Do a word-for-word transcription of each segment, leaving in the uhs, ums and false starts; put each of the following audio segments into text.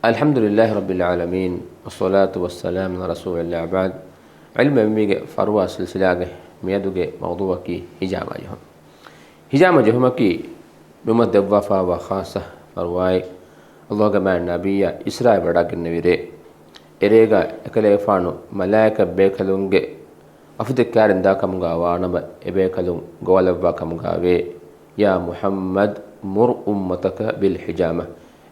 الحمد لله رب العالمين، والصلاة والسلام على رسول الله، بعد. ޢިލްމު އެންމީގެ ފަރުވާ ސިލްސިލާގެ މިއަދުގެ މައުޟޫޢަކީ ހިޖާމާ ޖެހުން. ހިޖާމާ ޖެހުމަކީ މިއުއްމަތަށް ދެއްވާފާވާ ޚާއްޞަ ފަރުވާއެއް. ﷲގެ މާތް ނަބިއްޔާ އިސްރާއަށް ވަޑައިގެންނެވި ރޭ، އެރޭގަ އެކަލޭގެފާނު މަލާއިކަ ބޭކަލުންގެ ވަފުދެއް ކާރިން ދާ ކަމުގަ ވާނަމަ، އެބޭކަލުން ގޮވާލައްވާ ކަމުގަ ވޭ، يا محمد مر أمتك بالحجامة،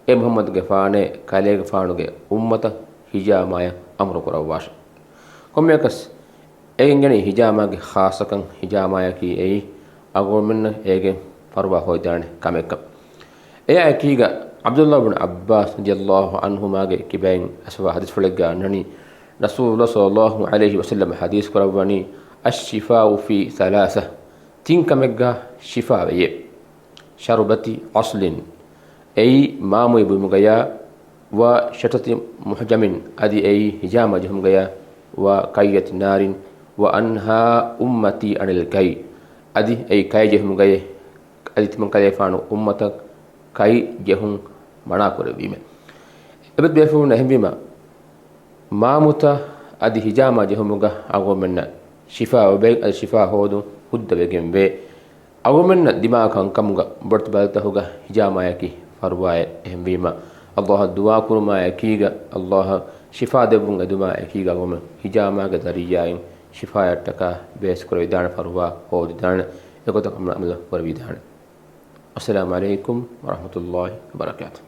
އޭ މުޙައްމަދުގެފާނޭ، ކަލޭގެފާނުގެ އުއްމަތަށް ހިޖާމާޔަށް އަމުރު ކުރައްވާށެ. ކޮންމެއަކަސް އޭގެން އެނގެނީ ހިޖާމާގެ ޚާއްޞަކަން، ހިޖާމާޔަކީ އެއީ އަޅުގަނޑުމެންނަށް އޭގެން ފަރުވާ ހޯދާނެ ކަމެއްކަން. އެއާ އެކީގަ ޢަބްދުﷲ ބިން ޢައްބާސް ރަޟިޔަﷲ ޢަންހުމާގެ ކިބައިން އައިސްފާ ޙަދީޘްފުޅެއްގަ އަންނަނީ، ރަސޫލުﷲ ޞައްލަﷲ ޢަލައިހި ވަސައްލަމަ ޙަދީޘް ކުރައްވަނީ، الشفاء في ثلاثة، ތިން ކަމެއްގަ ޝިފާ ވެޔޭ. شربة عسل، އެއީ މާމުއެއް ބުއިމުގަޔާ، وشتة محجم، އަދި އެއީ ހިޖާމާ ޖެހުމުގަޔާ، وكية نار، وأنهى أمتي عن الكي، އަދި އެއީ ކައި ޖެހުމުގައޭ، އަދި ތިމަން ކަލޭފާނު އުއްމަތަށް ކައި ޖެހުން މަނާ ކުރެއްވީމެ. އެބަދު ބޭފުޅުން އެހެންވީމަ، މާމުތައް އަދި ހިޖާމާ ޖެހުމުގަ އަޅުގަނޑުމެންނަށް ޝިފާ އޮބެ-، އަދި ޝިފާ ހޯދުން ހުއްދަވެގެން ވޭ. އަޅުގަނޑުމެންނަށް ދިމާކަން ކަމުގަ ބޮޑު ބަލިތަކުގަ ހިޖާމާޔަކީ ފަރުވާއެއް. އެހެންވީމަ، ﷲއަށް ދުޢާ ކުރުމާ އެކީގަ، ﷲއަށް ޝިފާ ދެއްވުން އެދުމާ އެކީގަ އަޅުގަނޑުމެން ހިޖާމާގެ ޒަރީޢާއިން ޝިފާޔަށްޓަކާ ބޭސް ކުރެވިދާނެ، ފަރުވާ ހޯދިދާނެ، އެގޮތަށް ޢަމަލު ކުރެވިދާނެ. السلام عليكم ورحمة الله وبركاته.